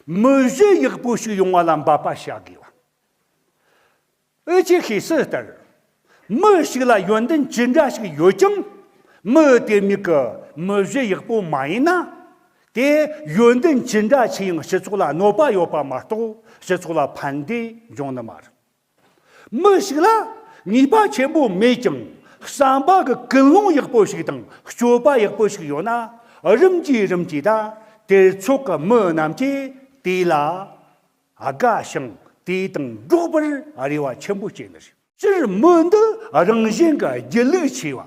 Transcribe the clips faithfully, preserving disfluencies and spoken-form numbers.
མི་གཞི་ཡག་པོ་ཞིག་ཡོང་བ་ལ་འབད་པ་བྱ་དགོས་པ། ཨུ་ཆོས་ཤེས་གསལ་ལྟར། མི་ཞིག་ལ་ཡོན་ཏན་ཅི་འདྲ་ཞིག་ཡོད་ཀྱང་། མི་དེ་མིག་གི་མི་གཞི་ཡག་པོ་མ་ཡིན་ན། དེ་ཡོན་ཏན་ཅི་འདྲ་ཆེ་ཡང་སྤྱི་ཚོགས་ལ་གནོད་པ་ཡོད་པ་མ་གཏོགས་སྤྱི་ཚོགས་ལ་ཕན་བདེ་འབྱུང་ནི་མ་རེད། མི་ཞིག་ལ་ནུས་པ་ཆེན་པོ་མེད་ཀྱང་བསམ་པ་གི་ཀུན་སློང་ཡག་པོ་ཞིག་དང་སྤྱོད་པ་ཡག་པོ་ཞིག་ཡོད་ན། རིམ་གྱིས་རིམ་གྱིས་ད་དེར་ཚོགས་ཀྱི་མི་རྣམས་ཀྱིས་དེ་ལ་དགའ་ཞིང་དེ་དང་འགྲོགས་པར་རེ་བ་ཆེན་པོ་བསྐྱེད་ནི་རེད། སྤྱིར་མི་འདི་རང་བཞིན་གྱི་སྒྱིད་ལུག་ཆེ་བ།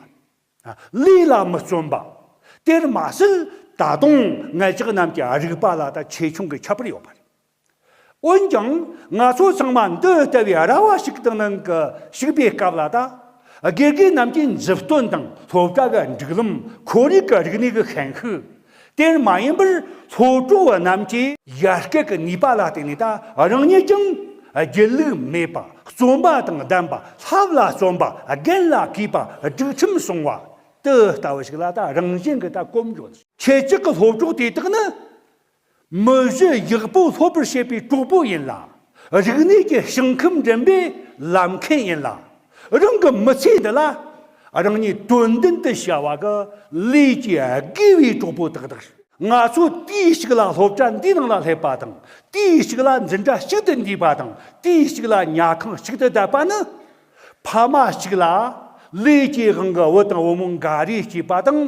ལས་ལ་མི་བརྩོན་པ། དེར་མ་ཟད་ད་དུང་ངེད་ཅག་རྣམས་ཀྱི་རིག་པ་ལ་ད་ཆེ་ཆུང་གི་ཁྱད་པར་ཡོད་པ་རེད། འོན་ཀྱང་ང་ཚོ་ཚང་མ་འདི་ལྟ་བུའི་ར་བ་ཞིག་དང་ནང་གི་ཞུགས་པའི་སྐབས་ལ། ད་དགེ་རྒན་རྣམས་ཀྱི་མཛུབ་སྟོན་དང་སློབ་གྲྭ་གི་སྒྲིག་ལམ། ཁོར་ཡུག་གི་རིག་གནས་ཀྱི་ཤན་ཤུགས། དེར་མ་ཡིན་པར་སློབ་གྲོགས་རྣམས་ཀྱི་ཡར་སྐུལ་གྱི་ནུས་པ་ལ་བརྟེན་ནས། ད་རང་ཉིད་ཀྱང་སྒྱིད་ལུག་མེད་པ། བརྩོན་པ་དང་ལྡན་པ། ལྷབ་ལ་བརྩོན་པ། རྒན་ལ་གུས་པ། སྒྲིག་ཁྲིམས་སྲུང་བ། དེ་ལྟ་བུ་ཞིག་ལ་ད་རང་བཞིན་གྱིས་ད་གོམས་འགྲོ། ཁྱེད་ཅག་གི་སློབ་གྲོགས་དེ་དག་ནི་མི་གཞི་ཡག་པོ་སློབ་པར་བྱེད་པའི་གྲོགས་པོ་ཡིན་ལ། རིག་གནས་ཀྱི་ཞིང་ཁམས་འདྲེན་པའི་ལམ་མཁན་ཡིན་ལ། རང་གི་མི་ཚེ་འདི་ལ་རང་ཉིད་དོན་ལྡན་དུ་བྱ་བ་གི་ལས་ཀྱི་དགེ་བའི་གྲོགས་པོ་དག་དག། ང་ཚོ་དུས་གཅིག་ལ་སློབ་གྲྭ་འདིའི་ནང་ལ་སླེབས་པ་དང་། དུས་གཅིག་ལ་འཛིན་གྲྭ་གཅིག་ཏུ་འདུས་པ་དང་། དུས་གཅིག་ལ་ཉལ་ཁང་གཅིག་ཏུ་བསྡད་པ་ནི། ཕ་མ་གཅིག་ལ་ལས་ཀྱི་དབང་གིས་བུ་དང་བུ་མོ་འགའ་རེ་སྐྱེས་པ་དང་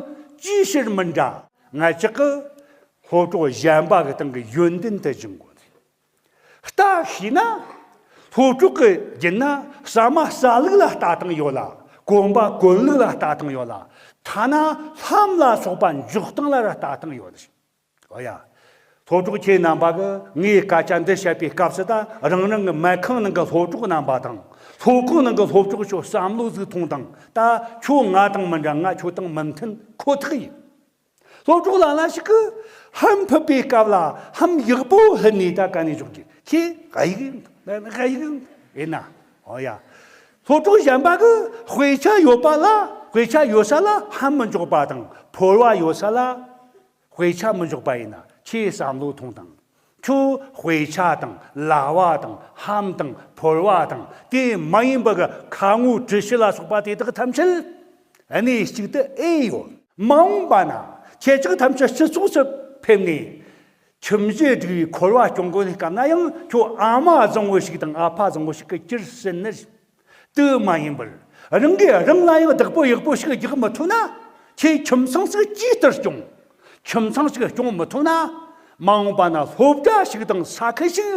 ཅིའི་ཕྱིར་མི་འདྲ། ང་ཅག་གི་སློབ་གྲོགས་གཞན་པ་གི་སྟེང་གི་ཡོན་ཏན་དུ་འབྱུང་དགོས། ལྟ་ཤེས་ན། སློབ་གྲོགས་ཀྱི་རྒྱུད་ན་ཟ་མ་ཟ་ལུགས་ལ་ལྟ་སྟངས་ཡོད་ལ། གོན་པ་གོན་ལུགས་ལ་ལྟ་སྟངས་ཡོད་ལ། ཐ་ན་ལྷམ་ལ་སོགས་པ་འཇོག་སྟངས་ལ་ར་ལྟ་སྟངས་ཡོད། འོ་ཡ། སློབ་གྲོགས་ཁྱེད་རྣམ་པ་གིས་ངས་སྐད་ཆ་འདི་བཤད་པའི་སྐབས་སུ། ད་རང་རང་གི་མལ་ཁང་ནང་གི་སློབ་གྲོགས་རྣམ་པ་དང་། སློབ་ཁང་ནང་གི་སློབ་གྲོགས་ཚོ་བསམ་བློ་ཟིག་ཐོངས་དང་། ད་ཁྱོད་ང་དང་མི་འདྲ། ང་ཁྱོད་དང་མི་མཐུན་ཁོ་ཐག་ཡིན། སློབ་གྲོགས་ལ་ལ་ཞིག་གིས་ལྷམ་ཕུད་པའི་སྐབས་ལ་ལྷམ་ཡག་པོ་ཕུད་ནས་ད་ག་ནས་འཇོག་རྒྱུ། ཁྱེད་ཨ་ཡིག་ཡིན་ཨ་ཡིག་ཡིན་ན། འོ་ཡ། སློབ་གྲོགས་གཞན་པ་གིས་དཔེ་ཆ་ཡོད་པ་ལ། དཔེ་ཆ་ཡོད་ས་ལ་ལྷམ་མི་འཇོག་པ་དང་། ཕོར་བ་ཡོད་ས་ལ་དཔེ་ཆ་མི་འཇོག་པ་ཡིན་ན། ཁྱེད་བསམ་བློ་ཐོངས་དང་། ཁྱོད་དཔེ་ཆ་དང་ལྭ་བ་དང་ལྷམ་དང་ཕོར་བ་དང་། དེ་མ་ཡིན་པ་གི་ཁ་ངོ་གྲུ་བཞི་ལ་སོགས་པ་དེ་དག་ཐམས་ཅད་གནས་གཅིག་ཏུ་ཨེ་ཡོད། མ་འོངས་པ་ན་ཁྱེད་ཅག་ཐམས་ཅད་སྤྱི་ཚོགས་སུ་ཕེབས་ནས། ཁྱིམ་གཞིས་སྒྲིག་པའི་འཁོར་བ་སྐྱོང་དགོས་ནས་སྐབས་ན་ཡང་། ཁྱོད་ཨ་མ་བཟང་བོ་ཞིག་དང་ཨ་ཕ་བཟང་བོ་ཞིག་གི་གྱུར་ཟིན་ནི་རེད། དེ་མ་ཡིན་པར་རང་གིས་རང་ལ་ཡང་བདག་པོ་ཡག་པོ་ཞིག་རྒྱག་མི་ཐུབ་ན། ཁྱེད་ཁྱིམ་ཚང་ཞིག་ཅིའི་ལྟར་སྐྱོང་། ཁྱིམ་ཚང་ཞིག་སྐྱོང་མི་ཐུབ་ན། མ་འོངས་པ་ན་སློབ་གྲྭ་ཞིག་དང་ས་ཁུལ་ཞིག་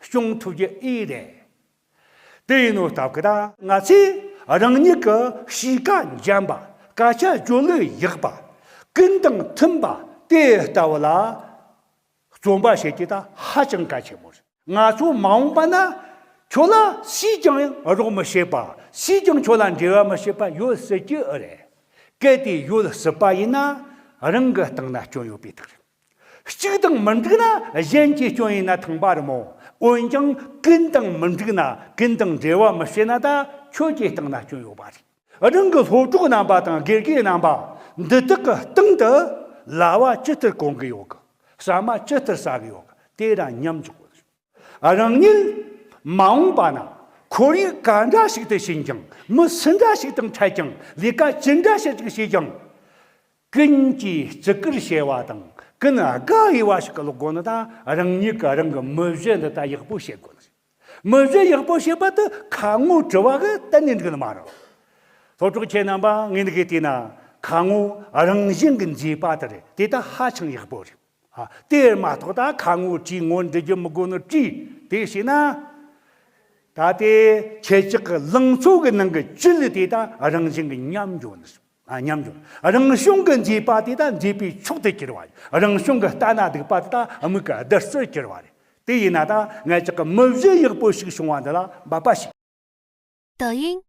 སྐྱོང་ཐུབ་རྒྱུ་ཨེ་རེད། དེ་ཡིན་ནོ་སྟབས་ཀྱིས་ད་ང་ཚོས་རང་ཉིད་ཀྱི་གཤིས་ཀ་འཇམ་པ། སྐད་ཆ་བརྗོད་ལུགས་ཡག་པ། ཀུན་དང་མཐུན་པ། དེ་ལྟ་བུ་ལ་བརྩོན་པ་བྱེད་ཀྱི་ད་ཧ་ཅང་གལ་ཆེན་པོ་རེད། ང་ཚོ་མ་འོངས་པ་ན་ཁྱོད་ལ་སུས་ཀྱང་རོགས་མི་བྱེད་པ། སུས་ཀྱང་ཁྱོད་ལ་འབྲེལ་བ་མི་བྱེད་པ་ཡོད་སྲིད་ཀྱི་ཨེ་རེད། གལ་ཏེ་ཡོད་སྲིད་པ་ཡིན་ན། རང་གི་སྟེང་ན་སྐྱོན་ཡོད་པའི་རྟགས་རེད། གཅིག་དང་མི་འགྲིག་ན་གཞན་གྱི་སྐྱོན་ཡིན་ན་ཐང་པ་རེད་མོ། འོན་ཀྱང་ཀུན་དང་མི་འགྲིག་ན། ཀུན་དང་འབྲེལ་བ་མི་བྱེད་ན། ད་ཁྱོད་ཀྱི་སྟེང་ན་སྐྱོན་ཡོད་པ་རེད། རང་གི་སློབ་གྲོགས་རྣམ་པ་དང་དགེ་རྒན་རྣམ་པ་འདི་དག་གི་སྟེང་དུ་ལྭ་བ་ཇི་ལྟར་གོན་གི་ཡོད་གི། ཟ་མ་ཇི་ལྟར་ཟ་གི་ཡོད་གི། དེ་ར་མཉམ་འཇོག་དགོས། རང་ཉིད་མ་འོངས་པ་ན་ཁོར་ཡུག་ག་འདྲ་ཞིག་ཏུ་ཕྱིན་ཀྱང་། མི་སུ་འདྲ་ཞིག་དང་འཕྲད་ཀྱང་། ལས་ཀ་ཅི་འདྲ་ཞིག་བྱས་ཀྱང་། ཀུན་གྱིས་བརྩི་བཀུར་བྱེད་པ་དང་། ཀུན་དགའ་འོས་པ་ཞིག་གི་ལོག་དགོས་ནི་ད་རང་ཉིད་ཀྱི་རང་གི་མི་གཞི་འདི་ད་ཡག་པོ་བྱེད་དགོས་ནི། མི་གཞི་ཡག་པོ་བྱེད་པ་དེ་ཁ་ངོ་བྲི་བ་གིས་གཏན་ནས་འགྲིག་ནི་མ་རེད། སློབ་གྲོགས་ཁྱེད་རྣམ་པ་ངས་འདི་གའི་བལྟས་ན། ཁ་ངོ་རང་བཞིན་གྱིས་མཛེས་པ་དེ་རེད། དེ་ད་ཧ་ཅང་ཡག་པོ་རེད། ཨ། དེ་མ་གཏོགས་ད་ཁ་ངོ་བྲིས། ངོ་འབྲི་རྒྱུ་མི་དགོས་ནི་བྲིས། དེ་བྱས་ན། ད་དེ་ཁྱེད་ཅག་གི་ལང་ཚོ་གི་ནང་གི་བཅུད་དེ་ད་རང་བཞིན་གྱིས་ཉམས་འགྱོ་ནི། ཨ། ཉམས་འགྱོ། རང་བྱུང་གི་མཛེས་པ་དེ་ད་མཛེས་པའི་མཆོག་ཏུ་གྱུར་པ་རེད། རང་བྱུང་གི་ལྟ་ན་སྡུག་པ་དེ་ད་མིག་གི་བདུད་རྩིར་གྱུར་པ་རེད། དེ་ཡིན་ན་ད་ངེད་ཅག་གི་མི་གཞི་ཡག་པོ་ཞིག་བྱུང་བ་འདི་ལ་འབད་པ་བྱེད། 抖音